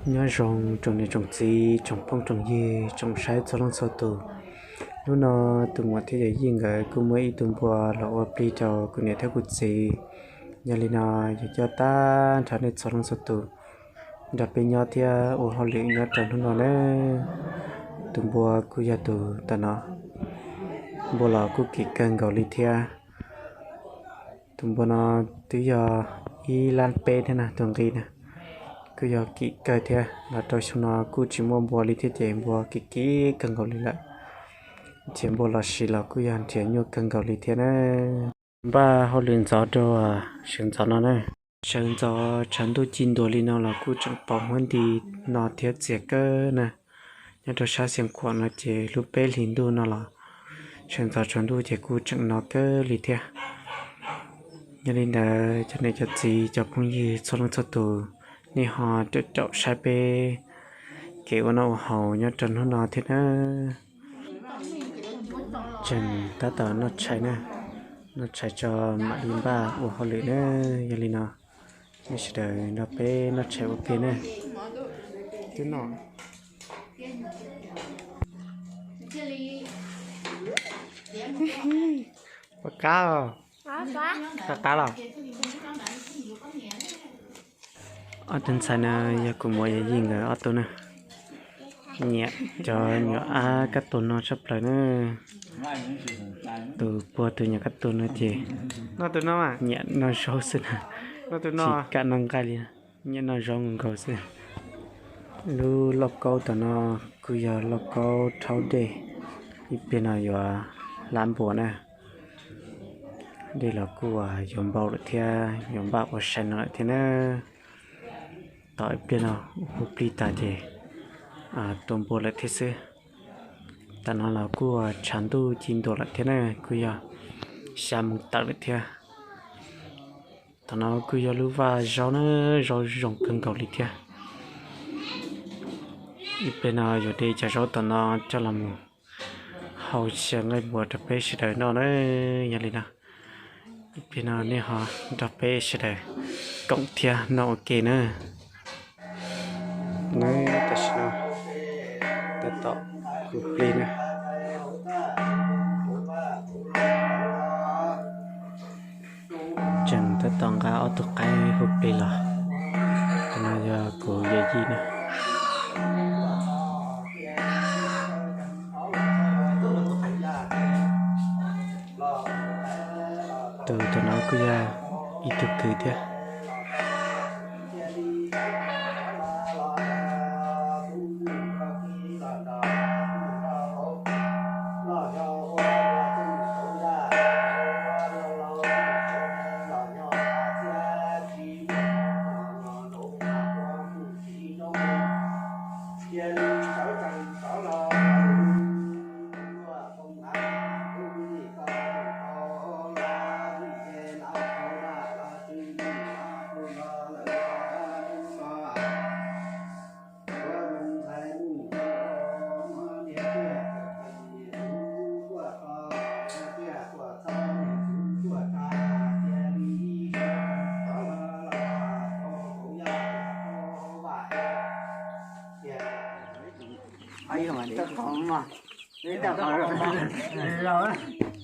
Nyob zoo tsoom niam tsoom txiv, tsoom phooj tsoom ywg, tsoom saib txhua leej txhua tus. Hnub no tus muam thiab yawm yij nkawd kuj muab ib tug npua los ua plig rau kuv niam thiab kuv txiv. Yog li no, yuav coj tag nrho nej txhua leej txhua tus nrog peb nyob thiab ua hauj lwm nyob rau hnub no na. Tus npua kuj yog tus tam no, npua los kuj kim kawg nkaus li thiab. Tus npua no twb yog ib lab peb thiab na, tus nqi na kuj yog kim kawg thiab. Los rau xyoo no kuj tsis muaj npua li thiab ces npua kim kim kawg nkaus li lawm. Nrhiav npua los siv los kuj yog nrhiav nyuaj kawg nkaus li thiab na. Npaj hauj lwm ntxov rau sawv ntxov no na. Sawv ntxov tshav ntuj ci ntuas li no los kuj tseem pom huab nti no thiab txias kawg na. Nyob rau sab Xeev Khuam no ces lub peb hlis ntuj no los sawv ntxov tsaus ntuj ces kuj tseem no kawg li thiab. Yog li ntawd cov niam cov txiv cov phooj ywg txhua leej txhua tus, nej ho caum caum saib peb kev ua noj ua haus nyob rau hnub no thiab na. Tseem tab tom noj tshais na, noj tshais tso mam li npaj ua hauj lwm na. Yog li no, nej sawv daws nrog peb noj tshais ua ke na. Twb noj. Pom qab, qab qab los. Ob tug ntxhais no yog kuv muam yawm yij nkawd ob tug na. Nyiam cov nyuam ab kab tuag no tshaj plaws na. Tus puag tus nyuam kab tuag no ces nyiam noj zaub xwb na, tsis kam noj nqaij li, nyiam noj zaub nkaus xwb. Lub lauj kaub tom no kuj yog lauj kaub rhaub dej, ib pliag no yuav hlab npua na. Dej los kuj yuav npau lawm thiab, yuav npaj ua sai no lawm thiab na. Tom ib pliag no hu plig tas ces tua npua lawm thiab xwb. Tam no los kuj tshav ntuj ci ntuas lawm thiab na, kuj yog xya moos tawm lawm thiab. Tom no kuj yog lub vaj zaub na, zaub zoo kawg nkaus li thiab. Ib pliag no yuav de cov zaub tom no coj los mus hau xyaw nqaij npua rau peb sawv daws noj na. Yog li no, ib pliag no nej ho nrog peb sawv daws koom thiab noj ua ke na. Tam sim no tab tom hu plig na. Tseem tab tom nqa ob tug qaib hu plig los. Tus no yog kuv yawm yij na. Tus, tus no kuj yog ib tug kwv thiab.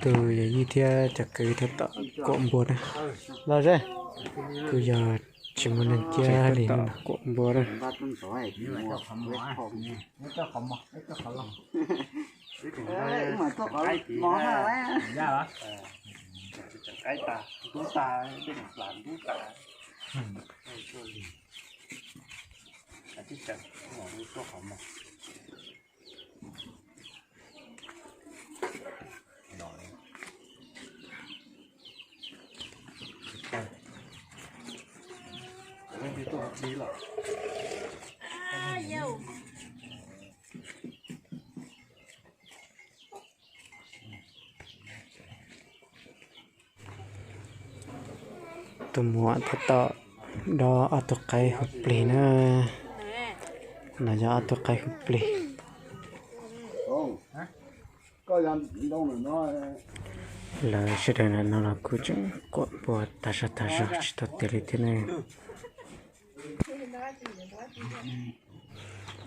Tus yawm yij thiab cov kwv tab tom kuam npua na. Los ze, kuj yog tsis muaj neeg kiag li no kuam npua na. Tus muam tab tom dob ob tug qaib hu plig na. No yog ob tug qaib hu plig. Lawv sawv daws no los kuj tseem kuam npua tas zog tas zog tsis tau tiav li thiab ne.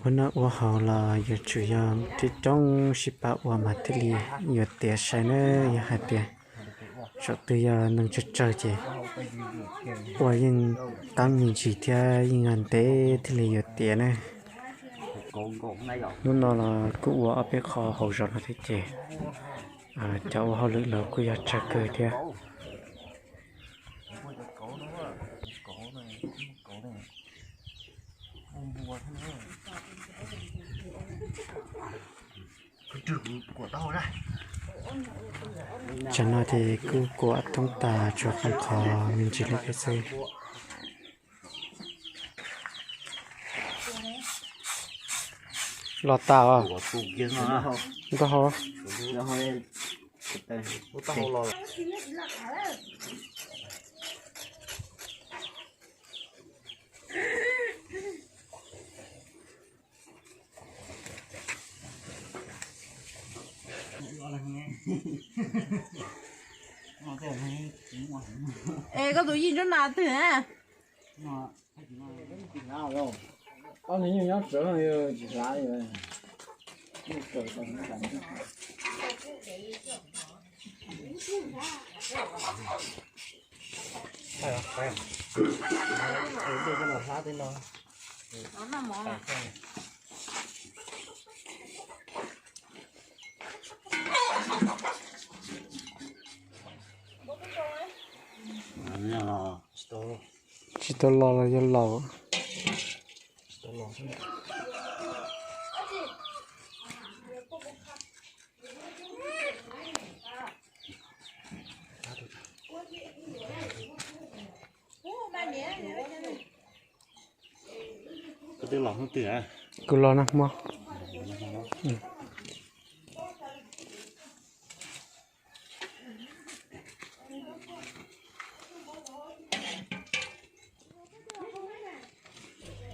Ua noj ua haus los yuav tsum yog coob coob sib pab ua mas thiaj li yuav tiav sai na. Yog hais tias thaum twg yog neeg tsawg tsawg ces ua yeej qeeb me ntsis thiab yeej ntev thiaj li yuav tiav na. Hnub no los kuj ua ob peb qho hauv zos no thiab ces cov ua hauj lwm los kuj yog tsawg kawg thiab. Tsam no ces kuj kuam thoob tas tsuas qee qho me ntsis li thiab xwb. Los tas os. Nkauj hau. Es koj tus yij nruab nas twg na? Tsis tau los los yog laus. Kuv los no hmo.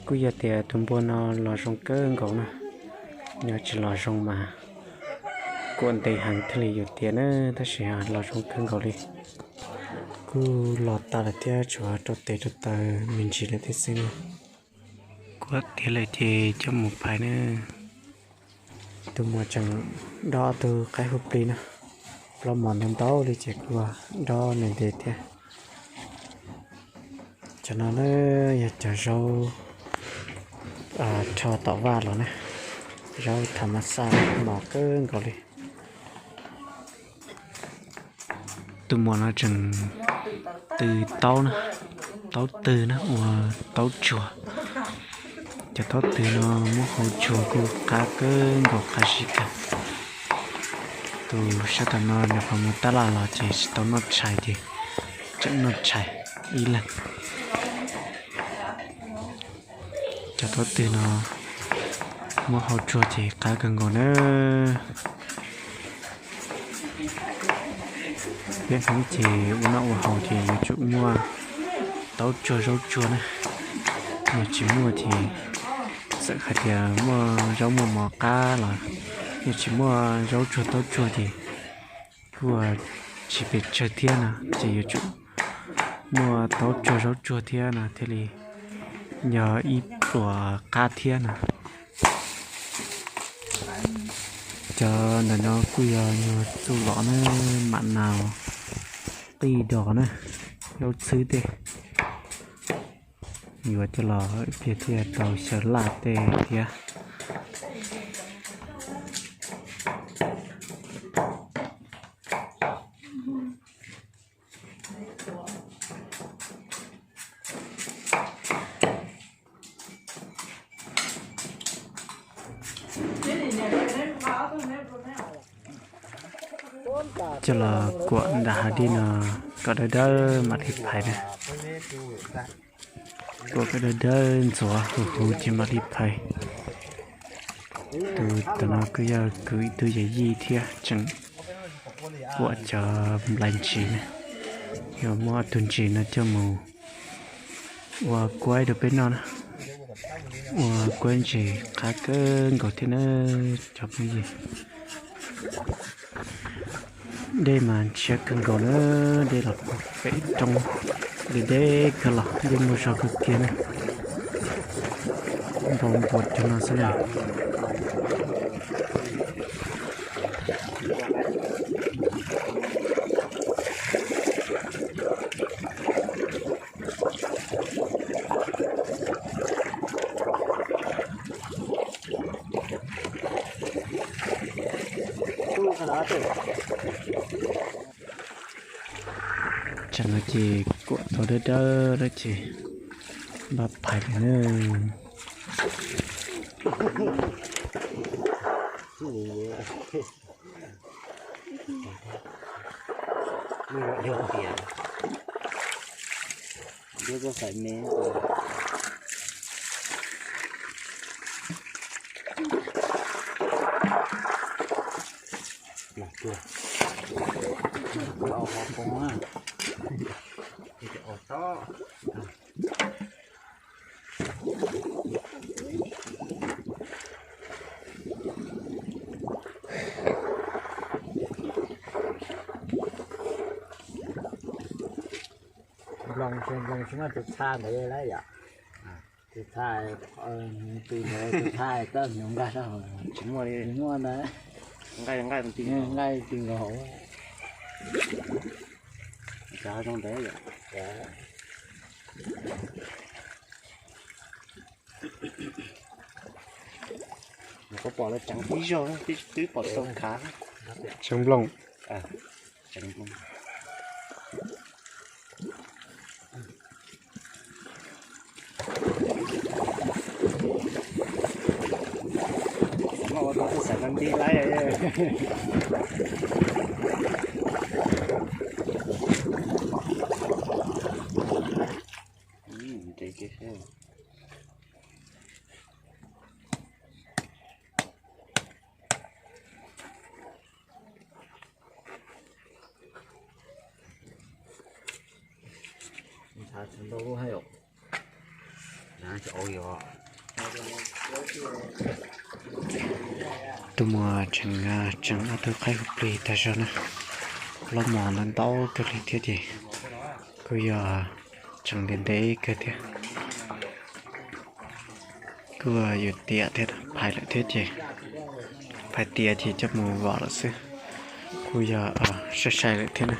Kuj yog tias tus npua no los zoo kawg nkaus na, yog tsis los zoo mas kuam ntev heev thiaj li yuav tiav na, tab sis los zoo kawg nkaus li. Kuj los tas lawm thiab, tshuav rau tes rau taw me ntsis lawm thiab xwb na. Kuam tiav lawm ces coj mus phais na. Tus muam tseem dob ob tug qaib hu plig na, plaub mos ntau ntau li ces kuj dob ntev ntev thiab. Cov no na yog cov zaub rho tom vaj los na, zaub tham mas xaj mos kawg nkaus li. Tus muam no tseem tw taub na, taub twg na ua taub tsuag. Cov taub twg no muab hau tsuag kuj qab kawg nkaus qab zib kawg. Tus sab tom no nws qhov muag tab laj los ces tsis tau noj tshais ces tseem noj tshais ib leeg. Cov taub twg no muab hau tsuag ces qab kawg nkaus na. Peb Hmoob ces ua noj ua haus ces yuav tsum muaj taub tsuag zaub tsuag na. Yog tsis muaj ces txawm hais tias muaj zaub muaj mov qab los yog tsis muaj zaub tsuag taub tsuag ces kuj tsis pes tsawg thiab no, ces yuav tsum muaj taub tsuag zaub tsuag thiab no thiaj li yog ib pluas qab thiab no. Cov ntawm no kuj yog nyuag txuj lom na, mam nau qij dos na, zaub txhwb tej. Yuav coj los ib pliag thiaj tau xyaw laj tej thiab. Coj los kuam nram hav dej no kom dawb dawb mam li phais na. Kuam kom dawb dawb ntxuav huv huv ces mam li phais. Tus tom no kuj yog kuv ib tug yawm yij thiab tseem kuam cov nplai ntses na, yog muab ob tug ntses no coj mus ua kuaib rau peb noj na. Ua kuaib ntses qab kawg nkaus thiab na cov phooj ywg. Dej mas ntshiab kawg nkaus na, dej los puag pem roob, deb deb kawg los dej muaj zog kawg kiag na. Npau npuas cov no xwb na. Tsam no ces kuam tau dawb dawb lawm ces npaj phais lawm na. Nploos, nploos tsis muaj tus txha ntawd lawm yom. Tus txha, tus ntawd tus txha koj hnyuv nqa sab hauv. Tsis muaj li, tsis muaj ntawd. Nqaij, nqaij, nqaij twg nkaus hauv. Cov zoo ntawd yom. Koj pom lawv tseev tib zaug, twb pom tau khav. Tseev nploos. Muaj ua tau tus xav nti laib. Tus muam tseem, tseem ob tug qaib hu plig tag zog na. Plaub mos ntau ntau kawg li thiab ces kuj yog tseem ntev ntev kawg thiab. Kuj yuav tiam thiab, phais lawm thiab ces, phais tiav ces coj mus vom lawm xwb. Kuj yog sai sai lawm thiab na.